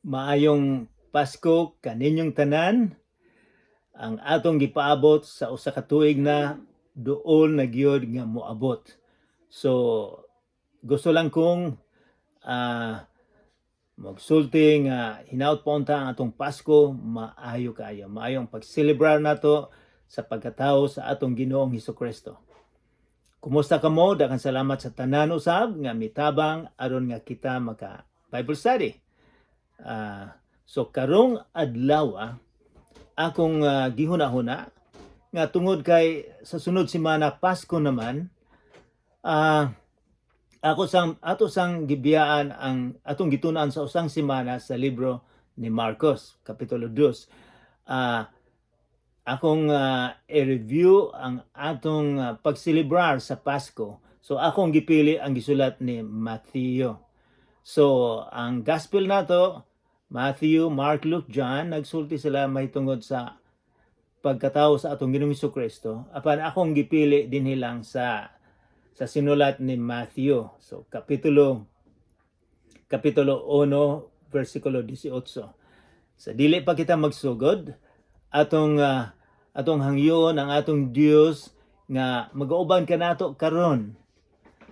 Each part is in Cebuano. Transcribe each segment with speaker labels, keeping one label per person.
Speaker 1: Maayong Pasko kaninyong tanan. Ang atong gipaabot sa usa ka tuig na duol na gyud nga moabot. So gusto lang kong magsulti nga hinaut pa unta ang atong Pasko maayo kaayo. Maayo ang pagselebrar nato sa pagkatao sa atong Ginoong Hesukristo. Kumusta kamo? Daghang salamat sa tanan usab nga mitabang aron nga kita maka Bible study. So karong adlaw, akong gihuna-huna nga tungod kay sa sunod semana Pasko naman, ako sang ato sang gibiyaan ang atong gitun-an sa usang semana sa libro ni Marcos kapitulo 2. Akong i-review ang atong pagselebrar sa Pasko. So akong gipili ang gisulat ni Matthew. So ang gospel nato, Matthew, Mark, Luke, John, nagsulti sila mahitungod sa pagkatao sa atong Ginoong Kristo. Apan akong gipili dinhi lang sa sinulat ni Matthew. So kapitulo 1 versikulo 18. Sa dili pa kita magsugod, atong hangyoon ang atong Dios nga magauban kanato karon.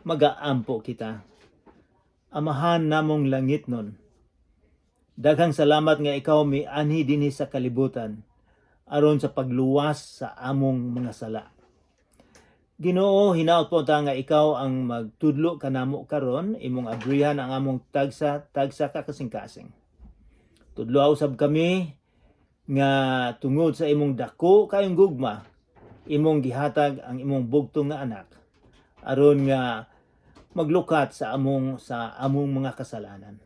Speaker 1: Magaampo kita. Amahan namong langitnon, daghang salamat nga ikaw mianhi dinhi sa kalibutan aron sa pagluwas sa among mga sala. Ginoo, hinaot po ta nga ikaw ang magtudlo kanamo karon, imong abrihan ang among tagsa tagsa ka kasing-kasing. Tudloa usab kami nga tungod sa imong dako kayong gugma, imong gihatag ang imong bugtong nga anak aron nga maglukat sa among mga kasalanan.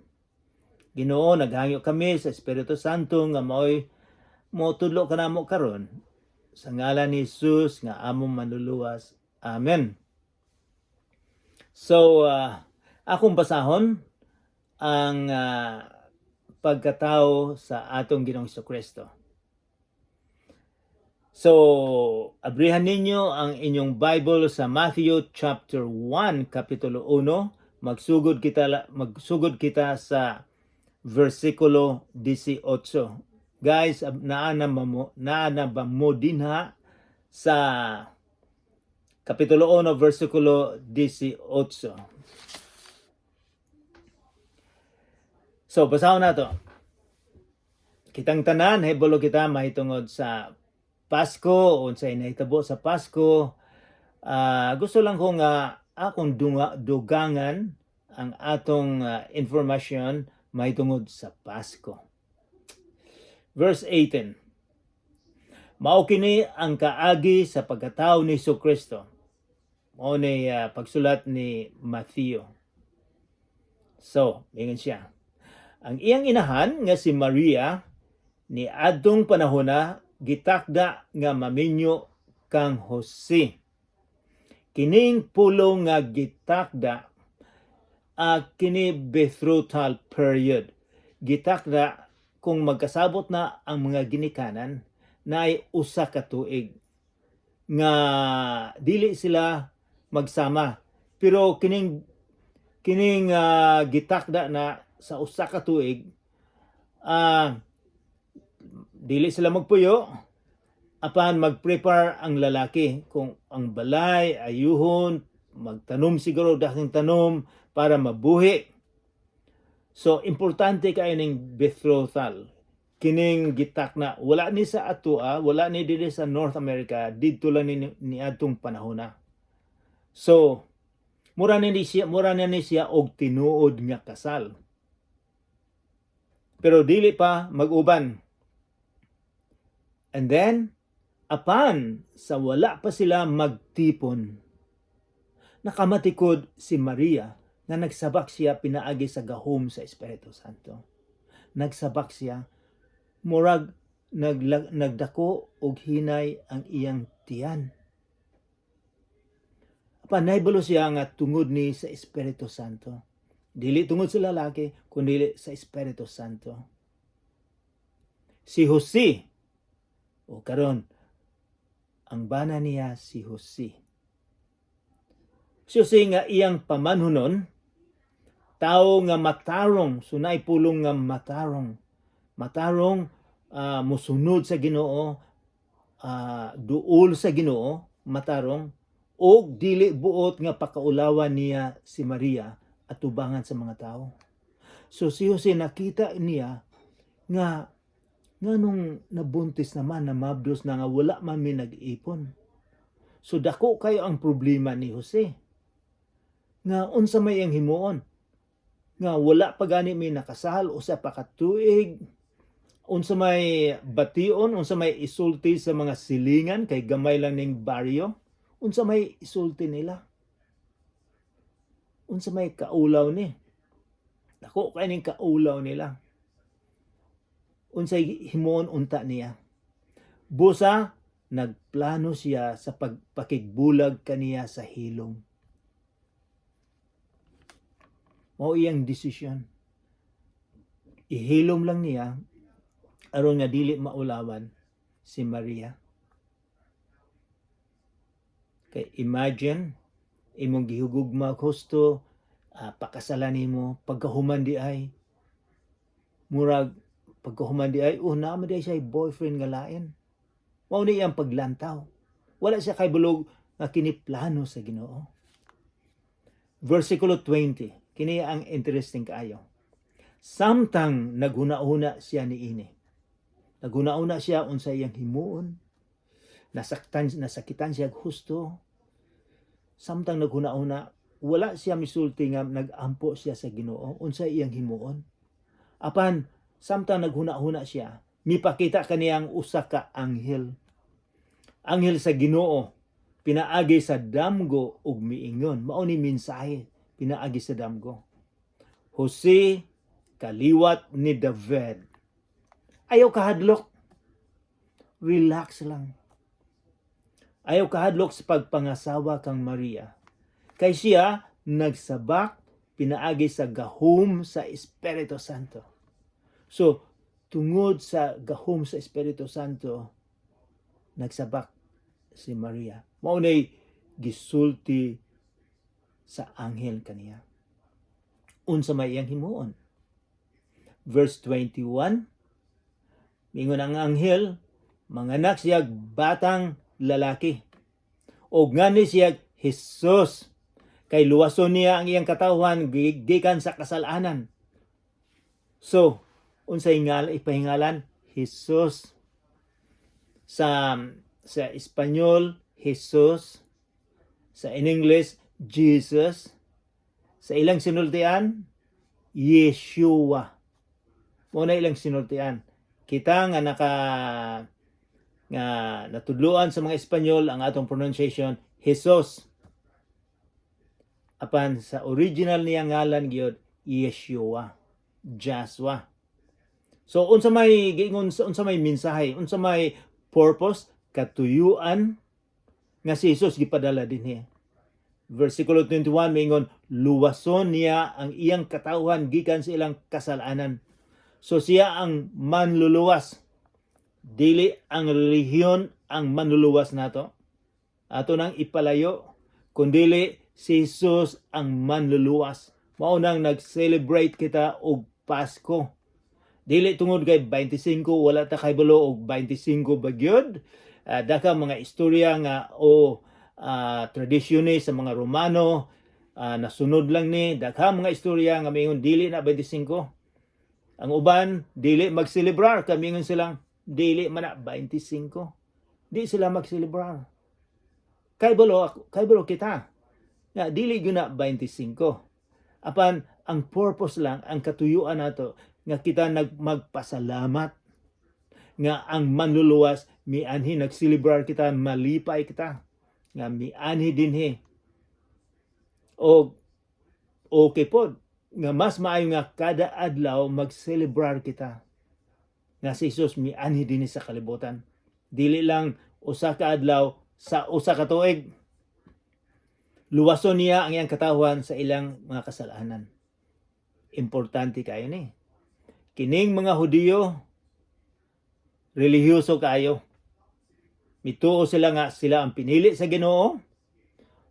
Speaker 1: Ginoo, naghangyo kami sa Espiritu Santo nga maoy motudlo kanamo karon, sa ngalan ni Jesus nga among manluluwas. Amen. So, akong basahon ang pagkatao sa atong Ginoong Kristo. So, abrihan ninyo ang inyong Bible sa Matthew chapter 1, kapitulo 1. Magsugod kita sa versikulo 18. Guys, naa na ba mo dinha sa kapitulo 1 versikulo 18? So, basahon nato. Kitang tanan, hebolo kita mahitungod sa Pasko, unsay nahitabo sa Pasko. Gusto lang ko nga akong dugangan ang atong informasyon mahitungod sa Pasko. Verse 18. Mao kini ang kaagi sa pagkatao ni Kristo. Mao ni pagsulat ni Matthew. So, ingon siya. Ang iyang inahan nga si Maria ni adtong panahona gitakda nga maminyo kang Jose. Kining pulong nga gitakda, kini betrothal period. Gitakda kung magkasabot na ang mga ginikanan na ay usa ka tuig nga dili sila magsama. Pero kining gitakda na sa usa ka tuig, dili sila magpuyo apan mag-prepare ang lalaki kung ang balay ayuhon, magtanom siguro daghang tanom para mabuhi. So importante kaayo ning betrothal, kining gitakna. Wala ni sa atoa, wala ni diri sa North America, didto lang ni adtong panahona. So mura na ni siya og tinuod nga kasal. Pero dili pa mag-uban. And then, apan sa wala pa sila magtipon, nakamatikod si Maria nga nagsabak siya pinaagi sa gahom sa Espiritu Santo. Nagsabak siya, murag nagdako og hinay ang iyang tiyan. Apan nahibalo siya nga tungod ni sa Espiritu Santo. Dili tungod sa lalaki, kundi sa Espiritu Santo. Si Jose, o karon, ang bana niya si Jose. Si Jose nga iyang pamanhunon, Tao nga matarong, so naay pulong nga matarong. Matarong, musunod sa Ginoo, duol sa Ginoo, matarong, og dili buot nga pakaulawan niya si Maria at tubangan sa mga tao. So si Jose, nakita niya nga nganong nabuntis naman, namabdos na nga wala man mi nag-ipon. So dako kayo ang problema ni Jose. Nga unsa may ang himuon? Nga wala pa gani mi nakasal, usa pa ka tuig. Unsa may bation, unsa may isulti sa mga silingan kay gamay lang ning baryo? Unsa may isulti nila? Unsa may kaulaw ni? Dako kay ning kaulaw nila. Unsay himuon unta niya? Busa nagplano siya sa pagpakigbulag kaniya sa hilom. Mao iyang desisyon. Ihilom lang niya aron nga dili maulawan si Maria. Kay imagine imong gihugugma husto, pakasalan nimo, pagkahuman di ay murag pagkahuman di ay, oh, naa man di ay siya boyfriend nga lain. Mao ni iyang paglantaw. Wala siya kaybalo nga kini plano sa Ginoo. Versikulo 20. Kini ang interesting kaayo. Samtang naghuna-huna siya niini. Naghuna-huna siya unsa iyang himuon. Nasaktan, nasakitan siya husto. Samtang naghuna-huna, wala siya misulti nga nag-ampo siya sa Ginoo unsa iyang himuon. Apan samtang naghuna-huna siya, mipakita kaniyang usa ka anghel. Anghel sa Ginoo pinaagi sa damgo ug miingon. Mao ni mensahe pinaagi sa damgo. "Jose, kaliwat ni David. Ayaw kahadlok. Relax lang. Ayaw kahadlok sa pagpangasawa kang Maria. Kay siya nagsabak pinaagi sa gahom sa Espiritu Santo." So, tungod sa gahom sa Espiritu Santo, nagsabak si Maria. Mao nay gisulti sa anghel kaniya. Unsa may iyang himuon? Verse 21, mingon ang anghel, "Manganak siya batang lalaki. Og ngani siya Jesus kay luwason niya ang iyang katawhan gikan sa kasalanan." So, unsay ngal ipahingalan? Jesus. Sa Espanyol, Jesus. Sa in English, Jesus. Sa ilang sinultian, Yeshua. Mao na ilang sinultian. Kita nga naka nga natudloan sa mga Espanyol, ang atong pronunciation, Jesus. Apan sa original niya ngalan gyud, Yeshua. Joshua. So unsa may giingon, unsa may mensahe, unsa may purpose, katuyuan nga si Jesus gipadala dinhi? Versikulo 21 maingon, luwason niya ang iyang katawhan gikan sa ilang kasalanan. So siya ang manluluwas. Dili ang relihiyon ang manluluwas nato. Ato nang ipalayo, kundili si Jesus ang manluluwas. Mao nang nag-celebrate kita og Pasko. Dili tungod kay 25, wala ta kaybalo og 25 ba gyud. Daka mga istorya nga o tradisyon ni sa mga Romano, nasunod lang ni dagha mga istorya nga mingon dili na 25. Ang uban dili magselebrar kay mingon silang dili man na 25. Di sila magselebrar. Kay balo kita nga dili gyud na 25. Apan ang purpose lang, ang katuyuan nato nga kita nagmagpasalamat nga ang manluluwas mianhi, nagselebrar kita, malipay kita nga mianhi dinhi. O okay pod nga mas maayo nga kada adlaw magselebrar kita nga si Jesus mianhi dinhi sa kalibutan. Dili lang usa ka adlaw sa usa ka tuig. Luwason niya ang iyang katawhan sa ilang mga kasalanan. Importante kayo ni. Kining mga Hudiyo, relihiyoso kaayo. Mituo sila nga sila ang pinili sa Ginoo.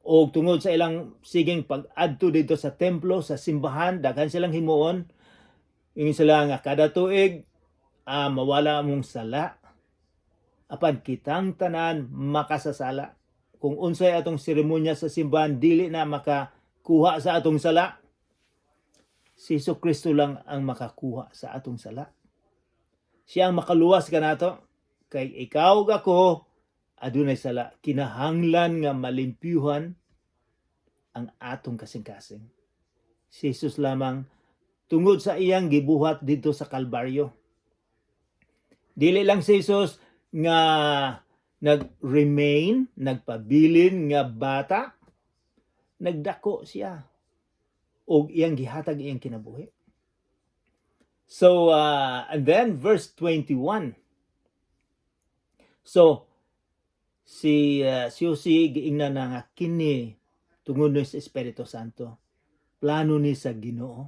Speaker 1: O tungod sa ilang sigeng pag-adto dito sa templo, sa simbahan, daghan silang himuon. Ingon sila nga kada tuig mawala among sala. Apan kitang tanan makasasala. Kung unsay atong seremonya sa simbahan, dili na makakuha sa atong sala. Si Hesus Kristo lang ang makakuha sa atong sala. Siya ang makaluwas kanato. Kay ikaw ug ako adunay sala, kinahanglan nga malimpyuhan ang atong kasing-kasing. Si Jesus lamang, tungod sa iyang gibuhat dito sa Kalbaryo. Dili lang si Jesus nga nag-remain, nagpabilin nga bata, nagdako siya og iyang gihatag iyang kinabuhi. So, and then verse 21. So, si Jose giingnan na nga kini tungod ni sa Espiritu Santo. Plano ni sa Ginoo.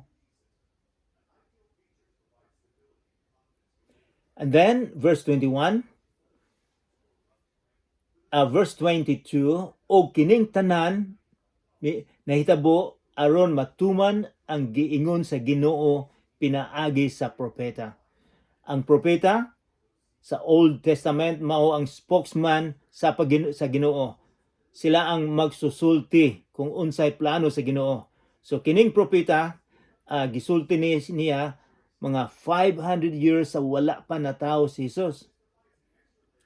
Speaker 1: And then verse 21, verse 22, og kining tanan nahitabo aron matuman ang giingon sa Ginoo pinaagi sa propeta. Ang propeta sa Old Testament mao ang spokesman sa Ginoo. Sila ang magsusulti kung unsay plano sa Ginoo. So kining propeta, gisulti niya mga 500 years sa wala pa natawo si Jesus.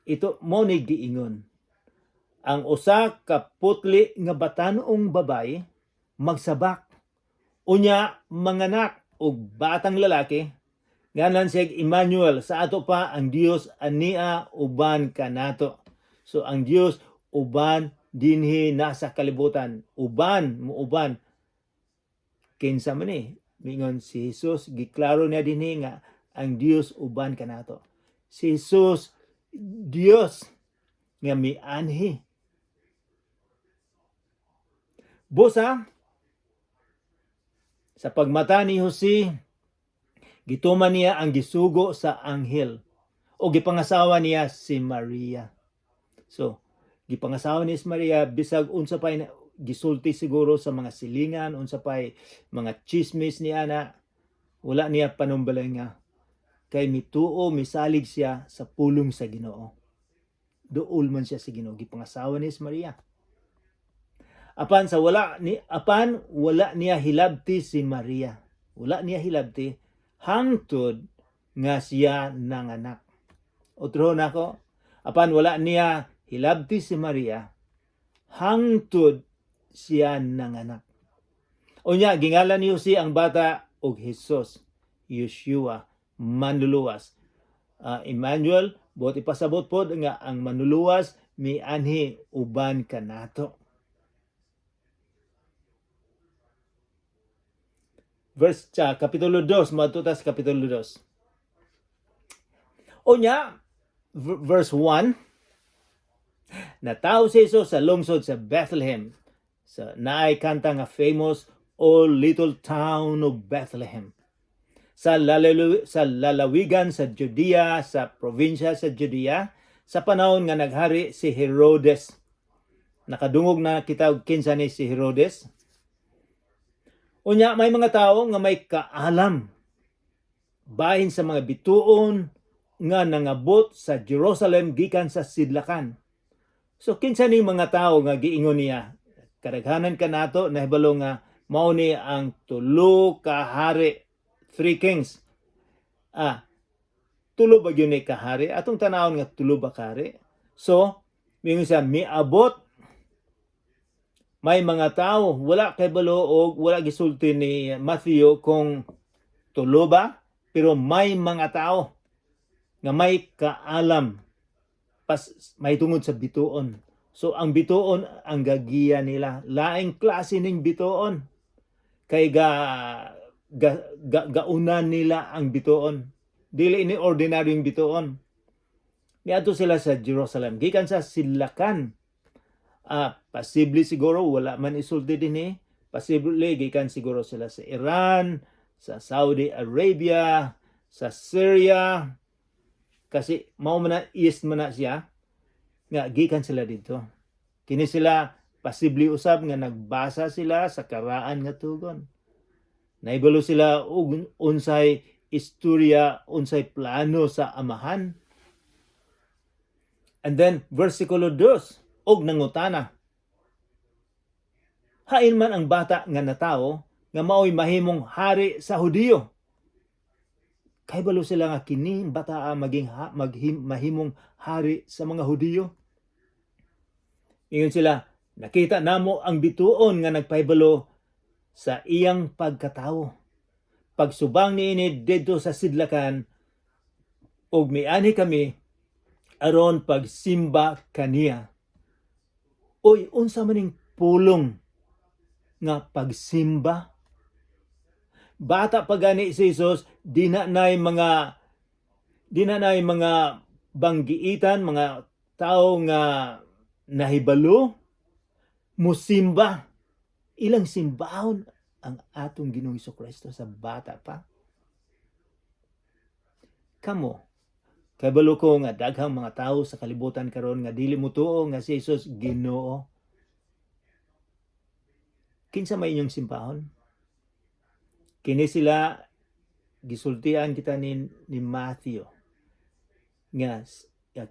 Speaker 1: Ito mo ni giingon. Ang usa ka putli nga batan-ong babaye magsabak. Unya manganak og batang lalaki, ngalan siya Emmanuel, sa ato pa ang Dios ania uban kanato. So ang Dios uban dinhi nasa kalibutan, uban muuban. Kinsa man ni? Mingon si Jesus, giklaro niya dinhi nga ang Dios uban kanato. Si Jesus, Dios nga mianhi. Busa sa pagmata ni Jose, gituman niya ang gisugo sa anghel o gipangasawa niya si Maria. So, gipangasawa niya si Maria bisag unsa pa gisulti siguro sa mga silingan, unsa pay mga chismis ni ana, wala niya panumbalay nga kay mituo, misalig siya sa pulong sa Ginoo. Duol man siya sa Ginoo, gipangasawa niya si Maria. Apan wala niya hilabti si Maria. Wala niya hilabti hangtod nga siya nanganak. Otro nako, apan wala niya hilabti si Maria hangtod siya nanganak. Unya gingalan ni Jose ang bata og Jesus, Yeshua, manluluwas. Emmanuel, buot ipasabot pod nga ang manluluwas mianhi uban kanato. Verse kapitulo 2, moadto ta sa kapitulo 2. Unya, verse 1, natawo si Jesus sa lungsod sa Bethlehem. Sa naay kanta nga famous, "O Little Town of Bethlehem." Sa lalawigan sa Judea, sa probinsya sa Judea, sa panahon nga naghari si Herodes. Nakadungog na kita og kinsa ni si Herodes. Unya may mga tao nga may kaalam bahin sa mga bituon nga nangabot sa Jerusalem gikan sa sidlakan. So kinsa ni mga tao nga giingon niya? Kadaghanan kanato nahibalo nga mao ni ang tulo ka hari, three kings. Tulo ba gyud ni ka hari? Atong tanawon nga tulo ba ka hari? So, mingon siya miabot may mga tao, wala kay balo og wala gisulti ni Matthew kung tulo ba, pero may mga tao nga may kaalam pas may tungod sa bituon. So ang bituon ang gagiya nila. Laing klase ning bituon. Kay ga gaunan nila ang bituon. Dili ini ordinaryong bituon. Miadto sila sa Jerusalem. Gikan sa sidlakan. Posible siguro wala man isulti dinhi. Posible gikan siguro sila sa Iran, sa Saudi Arabia, sa Syria. Kasi mao man na, east man na siya nga gikan sila dito. Kini sila Posible usab nga nagbasa sila sa karaan nga tugon. Naibalo sila og unsay istorya, unsay plano sa Amahan. And then versikulo 2, og nangutana: "Hain man ang bata nga natawo nga maoy mahimong hari sa Hudiyo?" Kahibalo sila nga kini bata maging ha, maghim, mahimong hari sa mga Hudiyo. Ingon sila, "Nakita namo ang bituon nga nagpahibalo sa iyang pagkatawo. Pagsubang niini didto sa sidlakan ug mianhi kami aron pagsimba kaniya." Uy, unsa man ning pulong nga pagsimba? Bata pa gani si Jesus, di na nay mga banggiitan, mga tao nga nahibalo musimba. Ilang simbahon ang atong Ginoong Kristo sa bata pa. Kamo, kabalo ko nga daghang mga tao sa kalibutan karon nga dili motuo nga si Jesus Ginoo. Kinsa may inyong simbahon? Kini sila gisultian kita ni Matthew nga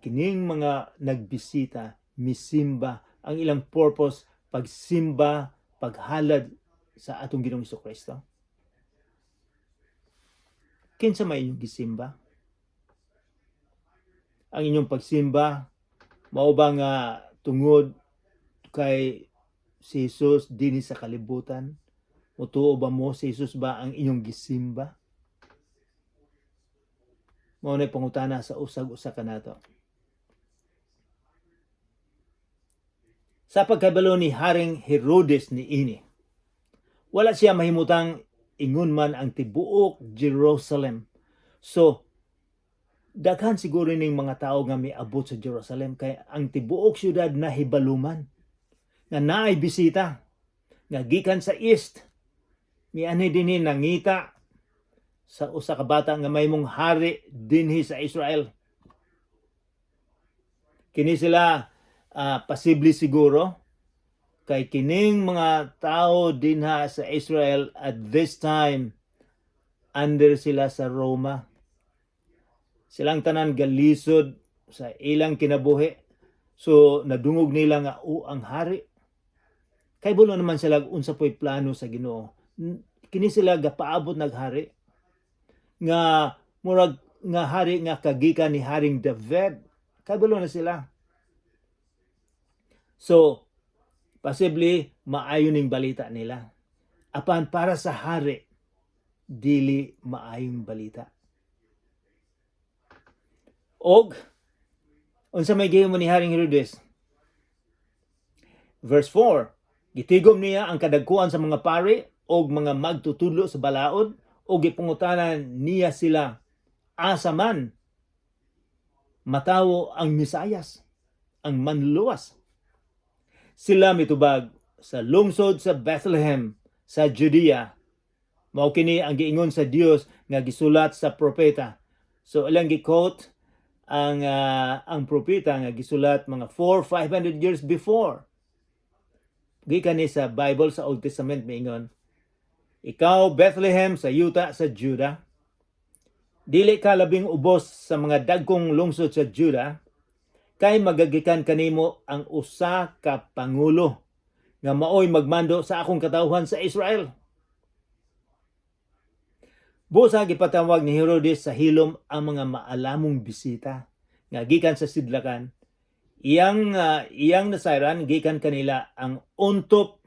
Speaker 1: kining mga nagbisita misimba, ang ilang purpose pagsimba, paghalad sa atong Ginoong Kristo. Kinsa may inyong gisimba? Ang inyong pagsimba mao ba nga tungod kay si Jesus dinhi sa kalibutan? Mutuo ba mo si Jesus ba ang inyong gisimba? Mao na pangutana sa usag-usa kanato. Sa pagkabalo ni Haring Herodes ni ini, wala siya mahimutang ingon man ang tibuok Jerusalem. So, daghan siguro ning mga tao nga miabot sa Jerusalem kay ang tibuok syudad nahibaluman nga naay bisita nga gikan sa east, mianhi dinhi, nangita sa usa ka bata nga mahimong hari dinhi sa Israel. Kini sila posible siguro kay kining mga tao dinha sa Israel at this time, under sila sa Roma. Silang tanan galisod sa ilang kinabuhi. So nadungog nila nga o ang hari. Kay bulo naman sila unsa po'y plano sa Ginoo. Kini sila gapaabot naghari nga murag nga hari nga kagikan ni Haring David. Kabalo na sila. So, posible maayo ning balita nila. Apan para sa hari, dili maayong balita. Og unsa may gihimo ni Haring Herodes? Verse 4, gitigom niya ang kadagkuan sa mga pari og mga magtutudlo sa balaod og gipangutana niya sila asa man matawo ang Mesayas, ang manluluwas. Sila mitubag, "Sa lungsod sa Bethlehem sa Judea. Mao kini ang giingon sa Dios nga gisulat sa propeta." So ilang gi-quote ang propeta nga gisulat mga 4 500 years before. Gikan ni sa Bible sa Old Testament, miingon, "Ikaw, Bethlehem, sa yuta sa Juda, dili ka labing ubos sa mga dagkong lungsod sa Juda, kay magagikan kanimo ang usa ka pangulo nga maoy magmando sa akong katawhan sa Israel." Busa gipatawag ni Herodes sa hilom ang mga maalamong bisita nga gikan sa sidlakan. Iyang nasayran gikan kanila ang untop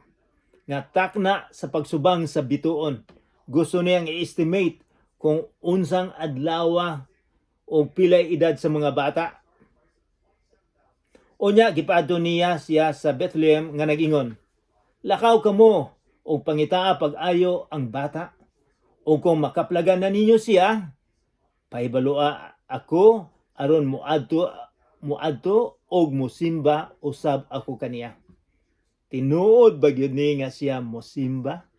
Speaker 1: nga takna sa pagsubang sa bituon. Gusto niyang i-estimate kung unsang adlaw o pilay edad sa mga bata. Unya gipaadto niya siya sa Bethlehem nga nag-ingon, "Lakaw kamo ug pangitaa pag-ayo ang bata. Ug kung makaplagan na ninyo siya, pahibaloa ako aron muadto og musimba usab ako kaniya." Tinuod ba gyud ni nga siya mosimba?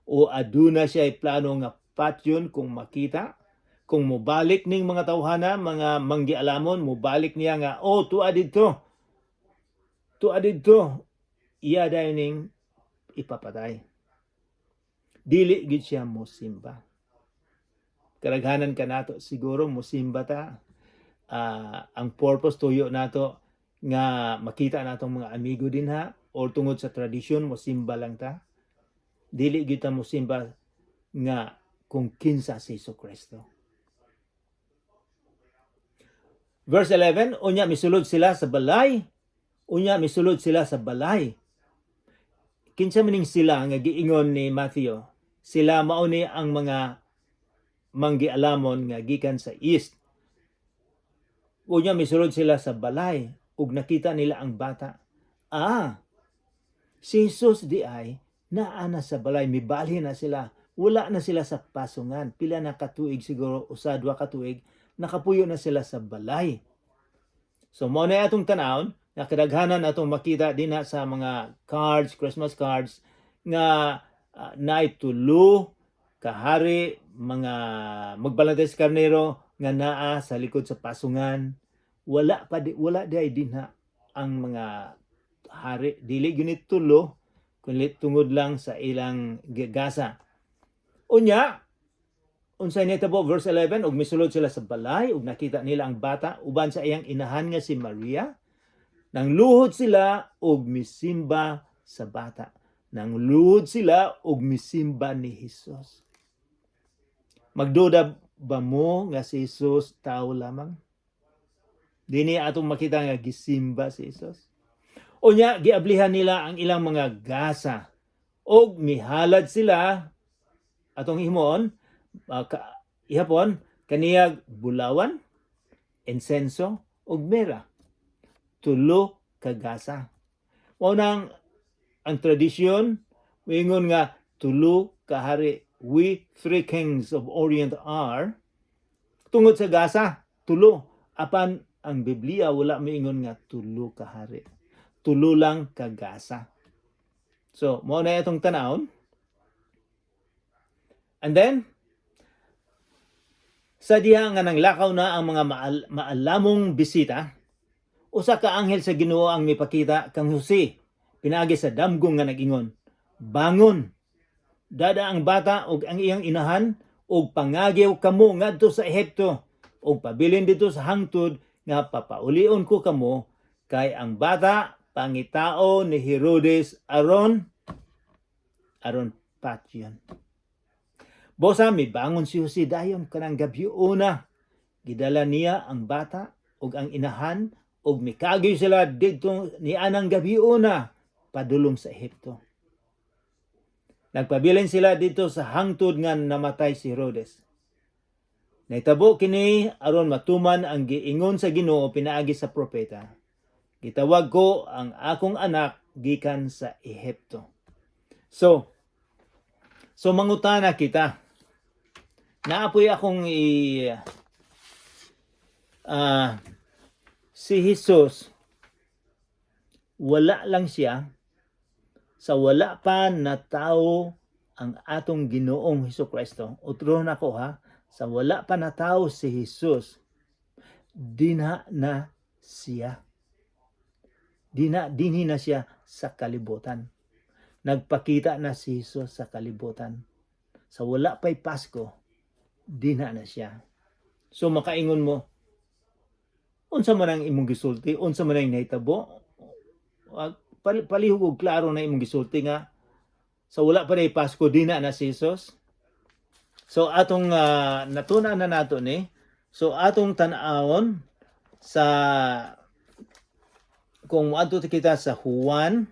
Speaker 1: O aduna siya plano nga patyon kung makita? Kung mobalik ning mga tawhana, mga manggialamon, mobalik niya nga, "Oh, tua didto. Tua didto." Iya dayon ning ipapatay. Dili gid siya mosimba. Karaghanan kanato siguro mosimba ta. Ang purpose, tuyo nato nga makita natong mga amigo dinha or tungod sa tradisyon, mosimba lang ta. Dili gyud ta mosimba nga kung kinsa si Hesus Kristo. Verse 11, unya misulod sila sa balay. Unya misulod sila sa balay. Kinsa maning sila nga giingon ni Matthew? Sila mao ni ang mga manggialamon nga gikan sa East. Unya misulod sila sa balay ug nakita nila ang bata. Si Jesus diay naa na sa balay, mibalhin na sila. Wala na sila sa pasungan. Pila na katuig siguro, usa duha ka tuig, nakapuyo na sila sa balay. So mao na atong tanawon nga kadaghanan atong makita dinha sa mga cards, Christmas cards nga naay tulo kahari, mga magbalantay sa karnero nga naa sa likod sa pasungan. Wala pa di, wala di ay dinha ang mga hari. Dili gyud ni tulo kundi tungod lang sa ilang gasa. Unya, unsay nitabo? Verse 11, ug misulod sila sa balay ug nakita nila ang bata uban sa iyang inahan nga si Maria. Nang luhod sila ug misimba sa bata. Nang luhod sila ug misimba ni Hesus. Magduda ba mo nga si Jesus tao lamang? Dini atong makita nga gisimba si Jesus. Unya giablihan nila ang ilang mga gasa og mihalad sila, atong himuon ihapon kaniyag bulawan, insenso ug mira. Tulo ka gasa. Mao nang ang tradisyon moingon nga tulo ka hari, "We three kings of Orient are," tungod sa gasa, tulo. Apan ang Biblia wala moingon nga tulo ka hari. Tulo lang ka gasa. So, mao na itong tanawon. And then, sa diha nga nanglakaw na ang mga maalamong bisita, usa ka anghel sa Ginoo ang mipakita kang Jose pinaagi sa damgong nga nag-ingon, "Bangon, dada ang bata ug ang iyang inahan ug pangagiw kamo ngadto sa Ehipto ug pabilin didto sa hangtod nga papaulion ko kamo, kay ang bata pangitao ni Herodes aron patyon." Bosa mibangon si Jose dayon kanang gabiuna. Gidala niya ang bata ug ang inahan ug mikagiw sila didto ni anang gabiuna padulong sa Ehipto. Nagpabilin sila didto sa hangtod nga namatay si Herodes. Nahitabo kini aron matuman ang giingon sa Ginoo pinaagi sa propeta, "Gitawag ko ang akong anak gikan sa Ehipto." So mangutana kita. Naapoy akong i si Jesus, wala lang siya sa wala pa na tao ang atong Ginoong Hesus Kristo. Utro na ko ha, sa wala pa na tao si Jesus, dinha na siya. Dinhi na siya sa kalibutan. Nagpakita na si Jesus sa kalibutan. Sa wala pa'y Pasko, dinha na siya. So makaingon mo, unsa man ang imong gisulti, unsa man ang nahitabo, palihog og klaro na imong gisulti nga sa wala pa na Pasko, dinha na si Jesus. So atong natuna na nato ni. So atong tan-awon sa kung moadto kita sa Juan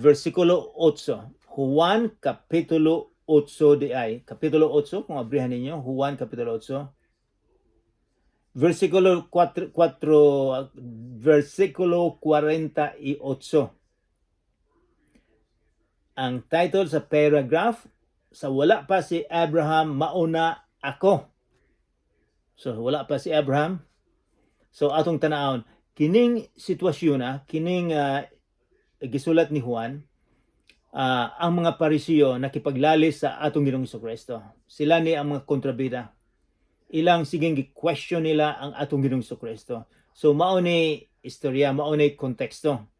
Speaker 1: versikulo 8. Juan kapitulo 8 di ay. Kapitulo 8, kung abrihan ninyo, Juan kapitulo 8. Versikulo 4, 4, versikulo 48. Ang title sa paragraph, "Sa wala pa si Abraham, mauna ako." So wala pa si Abraham. So atong tanawon kining sitwasyon na kining gisulat ni Juan, ang mga Parisiyo nakipaglalis sa atong Ginoong Kristo. Sila ni ang mga kontrabida. Ilang sigeng gi-question nila ang atong Ginoong Kristo. So mao ni istorya, mao ni konteksto.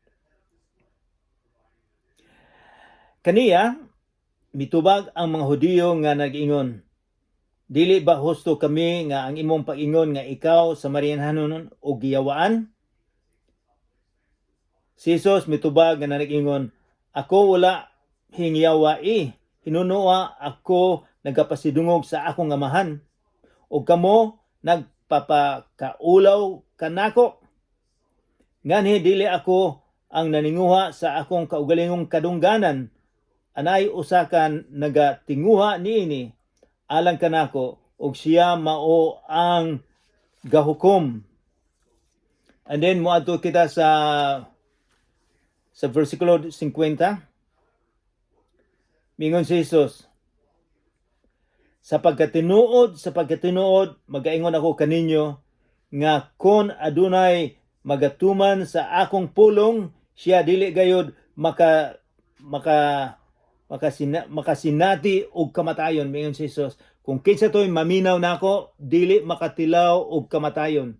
Speaker 1: Kaniya mitubag ang mga Hudiyo nga nag-ingon, "Dili ba husto kami nga ang imong pag-ingon nga ikaw Samarianhanon og giyawaan?" Si Jesus mitubag nga nag-ingon, "Ako wala hingyawai, hinunoa ako nagapasidungog sa akong Amahan, ug kamo nagpapakaulaw kanako. Nganhi dili ako ang naninguha sa akong kaugalingong kadungganan, anay usa ka nagatinguha niini alang kanako, ug siya mao ang gahukom." And then moadto kita sa versikulo 50. Mingon si Jesus, "Sa pagkatinuod, sa pagkatinuod, magaingon ako kaninyo nga kon adunay magatuman sa akong pulong, siya dili gayod makasinati og kamatayon." Mingon si Jesus, "Kung kinsa to'y maminaw nako, dili makatilaw og kamatayon."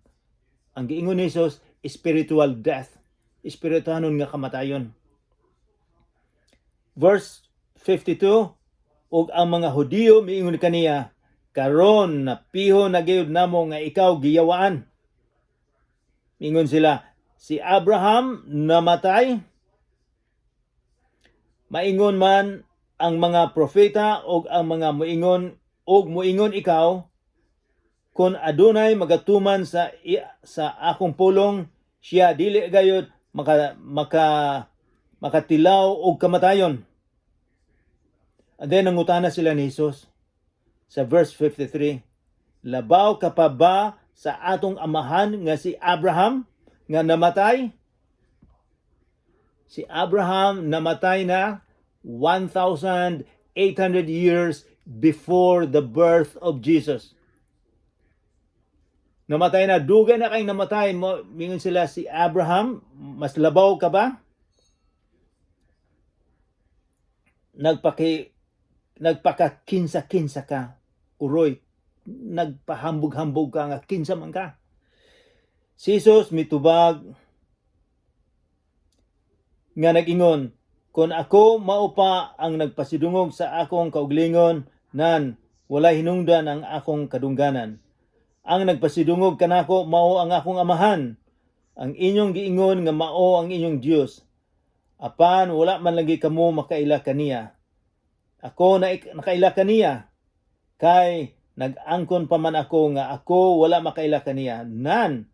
Speaker 1: Ang giingon ni Jesus, spiritual death, espirituhanon nga kamatayon. Verse 52, ug ang mga Hudiyo miingon kaniya, "Karon napiho na gayud namo nga ikaw giyawaan." Miingon sila, "Si Abraham namatay, maingon man ang mga propeta og ang mga muingon og muingon ikaw, 'Kon adunay magatuman sa akong pulong, siya dili gayud makatilaw og kamatayon.'" And then nangutana sila ni Jesus sa verse 53, "Labaw ka pa ba sa atong amahan nga si Abraham nga namatay?" Si Abraham namatay na 1,800 years before the birth of Jesus. Namatay na, dugay na kayong namatay. Mo, mingon sila, si Abraham, mas labaw ka ba? Nagpakakinsa-kinsa ka, uroy. Nagpahambog-hambog ka nga kinsa man ka. Si Jesus mitubag nga nag-ingon, "Kung ako mao pa ang nagpasidungog sa akong kauglingon, nan walay hinungdan ang akong kadungganan. Ang nagpasidungog kanako mao ang akong Amahan, ang inyong giingon nga mao ang inyong Dios. Apan wala man lagi kamo makaila kaniya. Ako na nakaila kaniya, kay nag-angkon pa man ako nga ako wala makaila kaniya. Nan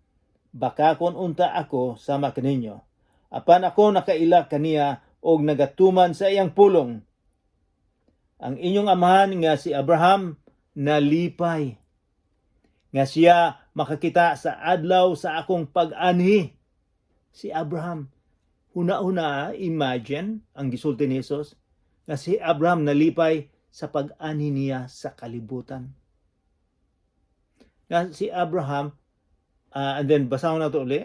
Speaker 1: bakakon unta ako sama kaninyo. Apan ako nakaila kaniya og nagatuman sa iyang pulong. Ang inyong amahan nga si Abraham nalipay nga siya makakita sa adlaw sa akong pag-anhi." Si Abraham, huna-huna, imagine ang gisulti ni Jesus nga si Abraham nalipay sa pag-anhi niya sa kalibutan. Nga si Abraham, and then basahon na to uli.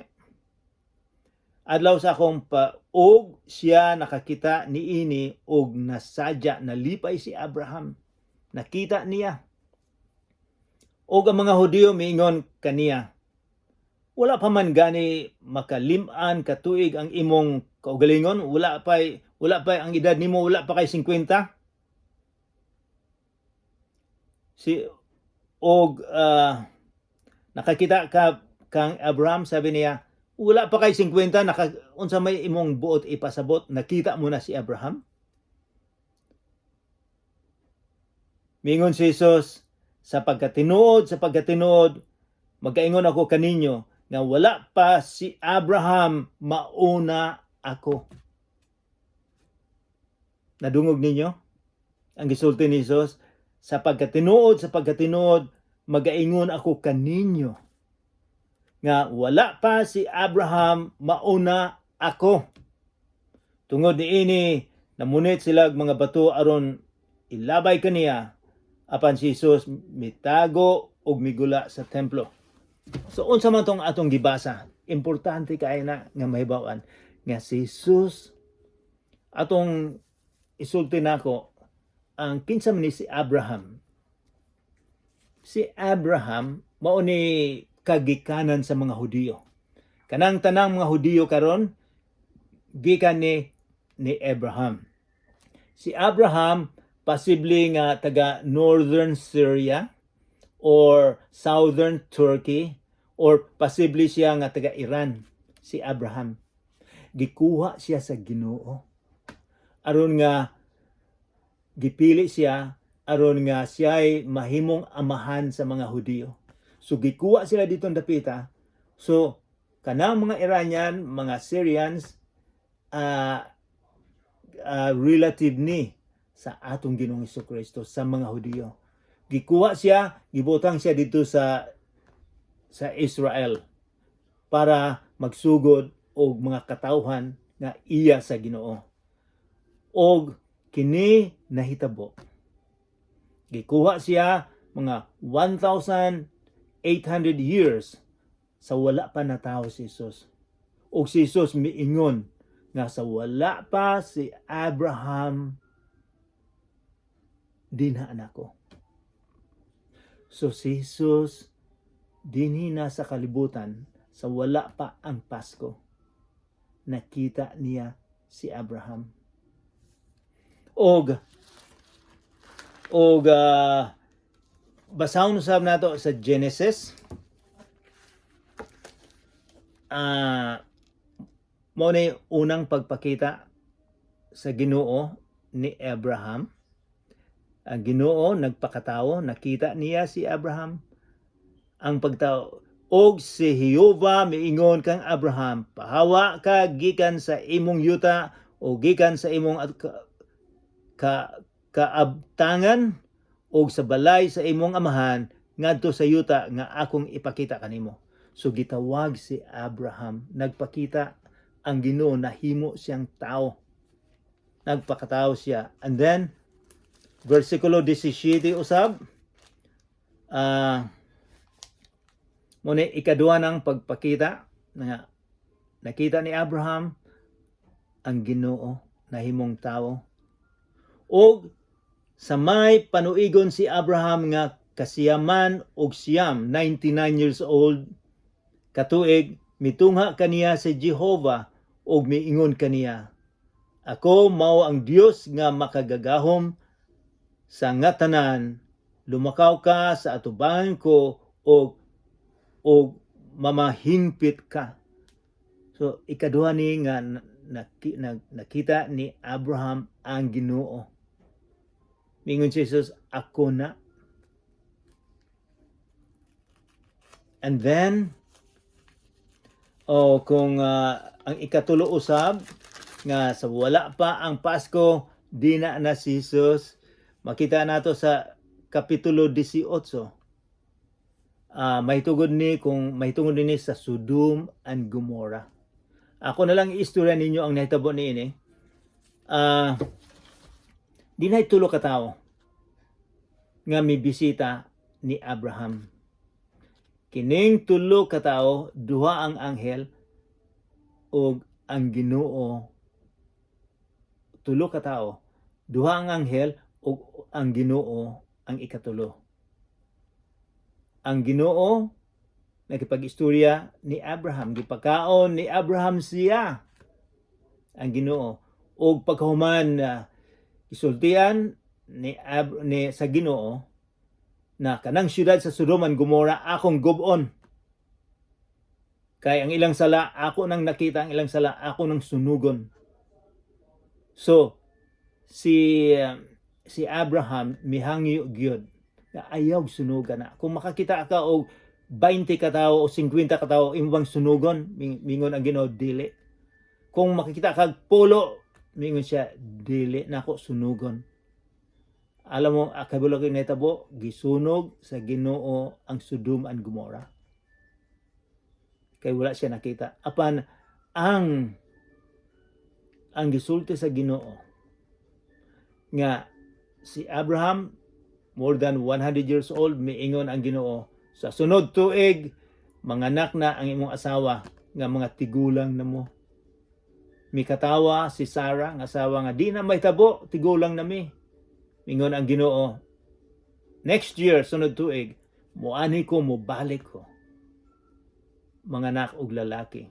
Speaker 1: Adlaw sa akong pa og siya nakakita niini og nasadya, nalipay si Abraham. Nakita niya. Og ang mga Hudiyo miingon kaniya, "Wala pa man gani makalim-an ka tuig ang imong kaugalingon, wala pa ang edad nimo, wala pa kay 50." Si og nakakita ka kang Abraham? Sabi niya, "Wala pa kay 50, unsa may imong buot ipasabot, nakita mo na si Abraham?" Mingon si Jesus, "Sa pagkatinuod, sa pagkatinuod, magkaingon ako kaninyo nga wala pa si Abraham, mauna ako." Nadungog ninyo ang gisulti ni Jesus, "Sa pagkatinuod, sa pagkatinuod, magaingon ako kaninyo nga wala pa si Abraham, mauna ako." Tungod niini, namunit sila og mga bato aron ilabay kaniya, apan si Jesus mitago og migula sa templo. So unsa man tong atong gibasa, importante kaayo na nga mahibaw-an nga si Jesus, atong isulti nako ang kinsa man ni si Abraham. Si Abraham mao ni kagikanan sa mga Hudiyo. Kanang tanang mga Hudiyo karon gikan ni Abraham. Si Abraham, posible nga taga Northern Syria or Southern Turkey or posible siya nga taga Iran, si Abraham. Gikuha siya sa Ginoo. Aron nga gipili siya aron nga siya'y mahimong amahan sa mga Hudiyo. So gikuha sila dito ang dapita. So kanang mga Iranian, mga Syrians, relative ni sa atong Ginoong Kristo sa mga Hudiyo. Gikuha siya, gibutang siya dito sa Israel para magsugod og mga katawhan nga iya sa Ginoo. Og kini nahitabo. Gikuha siya mga 1,800 years sa wala pa natawo si Jesus. Og si Jesus miingon nga sa wala pa si Abraham, dinha nako. So si Jesus dinhi na sa kalibutan sa wala pa ang Pasko. Nakita niya si Abraham. Og basahon usab nato sa Genesis. Mao ni unang pagpakita sa Ginoo ni Abraham. Ang Ginoo nagpakatao, nakita niya si Abraham. Ang pagtao og si Jehova miingon kang Abraham, "Pahawa ka gikan sa imong yuta o gikan sa imong kaabtangan og sa balay sa imong amahan ngadto sa yuta nga akong ipakita kanimo." So gitawag si Abraham, nagpakita ang Ginoo, nahimo siyang tao. Nagpakatao siya. And then versikulo 17 usab, mao ni ikaduha ng pagpakita nga nakita ni Abraham ang Ginoo nahimong tao. Og sa may panuigon si Abraham nga 99, 99 years old katuig, mitungha kaniya si Jehova ug miingon kaniya, "Ako mao ang Dios nga makagagahom sa nga tanan. Lumakaw ka sa atubangan ko ug mamahingpit ka." So ikaduha ni nga nakita ni Abraham ang Ginoo. Mingon si Jesus, "Ako na." And then, oh, kung ang ikatulo usab nga sa wala pa ang Pasko, dina na si Jesus, makita nato sa Kapitulo 18. Mahitungod ni sa Sodom and Gomorrah. Ako na lang istorya ninyo ang nahitabo niini. Di na tulo ka tawo nga mibisita ni Abraham. Kining tulo ka tawo, duha ang anghel ug ang Ginoo. Tulo ka tawo, duha ang anghel ug ang Ginoo ang ikatulo. Ang Ginoo nakipag-istorya ni Abraham, gipakaon ni Abraham siya ang Ginoo. Ug pagkahuman, isultian ni sa Ginoo na kanang syudad sa Sodom and Gomorrah akong gub-on. Kay ang ilang sala, ako nang nakita ang ilang sala, ako nang sunugon. So si Abraham mihangyo gyud na ayaw sunugan na. Kung makakita ka og 20 ka tawo o 50 ka tawo, imo bang sunugon? Mingon ang Ginoo, "Dili." Kung makakita kag pulo, mingon siya, "Dili nako sunugon." Alam mo, kabalo kay nahitabo, gisunog sa Ginoo ang Sodom and Gomorrah. Kay wala siya nakita. Apan ang gisulti sa Ginoo nga si Abraham more than 100 years old, miingon ang Ginoo, "Sa sunod tuig manganak na ang imong asawa nga mga tigulang na mo." Mikatawa si Sarah nga asawa nga, "Di na mahitabo, tigulang na mi." Mingon ang Ginoo, "Next year, sunod tuig, muanhi ko, mobalik ko, manganak og lalaki."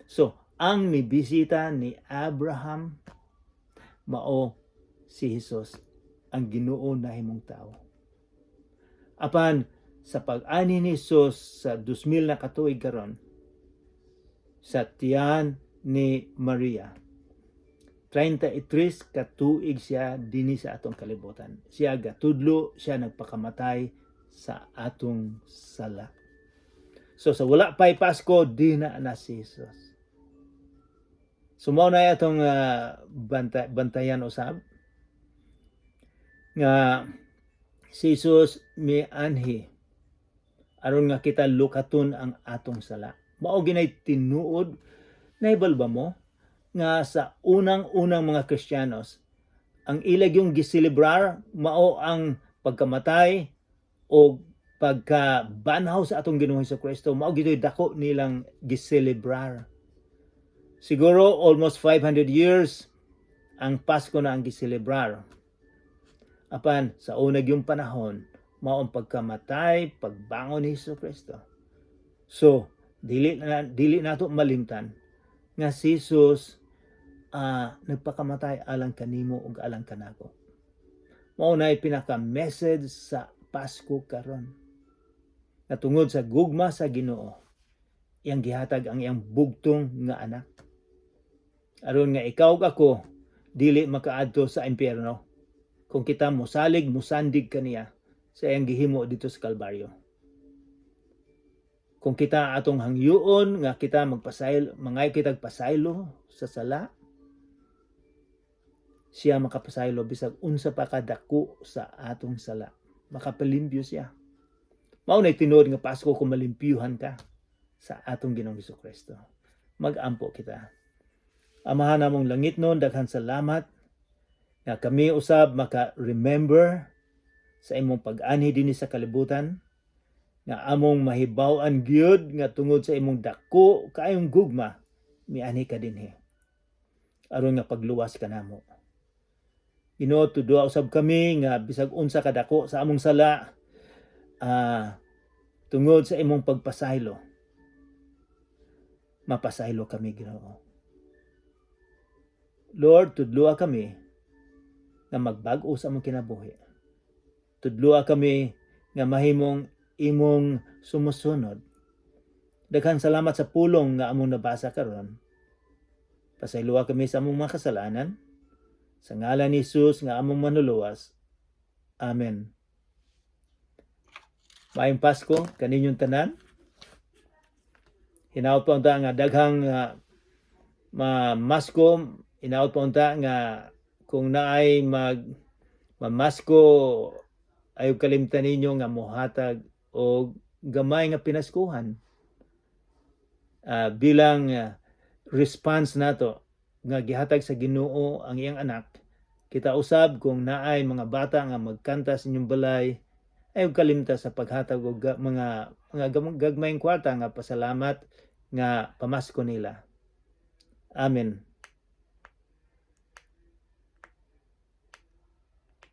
Speaker 1: So ang mibisita ni Abraham mao Si Jesus ang Ginoo nahimong tao. Apan sa pag-anhi ni Jesus sa 2000 na katuig karon sa tiyan ni Maria, 33 ka tuig siya dinhi sa atong kalibutan. Siya gatudlo, siya nagpakamatay sa atong sala. So sa wala pa'y Pasko, di na na si Jesus. So mao na atong bantayan usab nga si Jesus mianhi aron nga kita lukaton ang atong sala. Mao ginay tinuod. Nahibalo ba mo nga sa unang-unang mga Kristiyanos, ang ilag yung giselebrar mao ang pagkamatay o pagkabanhaw sa atong Ginoong Kristo? Mao gito'y dako nilang giselebrar. Siguro almost 500 years ang Pasko na ang giselebrar. Apan sa unag yung panahon, mao ang pagkamatay, pagbangon ni Hesus Kristo. So, dili nato malimtan nga si Jesus nagpakamatay alang kanimo ug alang kanako. Mao na pinaka-message sa Pasko karon. Na tungod sa gugma sa Ginoo, iyang gihatag ang iyang bugtong nga anak, aron nga ikaw ug ako dili makaadto sa impyerno kung kita mosalig, musandig kaniya sa iyang gihimo dito sa Kalbaryo. Kung kita atong hangyoon nga kita magpasaylo, mangay kitag pasaylo sa sala, siya makapasaylo bisag unsa pa kadako sa atong sala. Makapalimpyo siya. Mao na tinuod nga Pasko kung malimpyuhan ka sa atong Ginoong Kristo. Mag-ampo kita. Amahan namong langitnon, daghan salamat nga kami usab maka-remember sa imong pag-anhi dinhi sa kalibutan, nga among mahibaw-an gyud nga tungod sa imong dako kaayong gugma, mianhi ka dinhi aron nga pagluwas ka namo. Ginoo, tudloa usab kami nga bisag unsa kadako sa among sala, tungod sa imong pagpasaylo, mapasaylo kami, Ginoo. Lord, tudloa kami nga magbag-o sa among kinabuhi. Tudloa kami nga mahimong imong sumusunod. Daghan salamat sa pulong nga among nabasa karon. Pasayloa kami sa among mga kasalanan. Sa ngalan ni Jesus nga among manluluwas. Amen. Maayong Pasko kaninyong tanan. Hinaot pa unta nga daghang mamasko, hinaot pa unta nga kung naay mag mamasko, ayaw kalimtan ninyo nga mohatag og gamay nga pinaskuhan bilang response nato nga gihatag sa Ginoo ang iyang anak. Kita usab, kung naay mga bata nga magkanta sa inyong balay, ayaw kalimta sa paghatag og mga gagmayng kwarta nga pasalamat nga pamasko nila. Amen.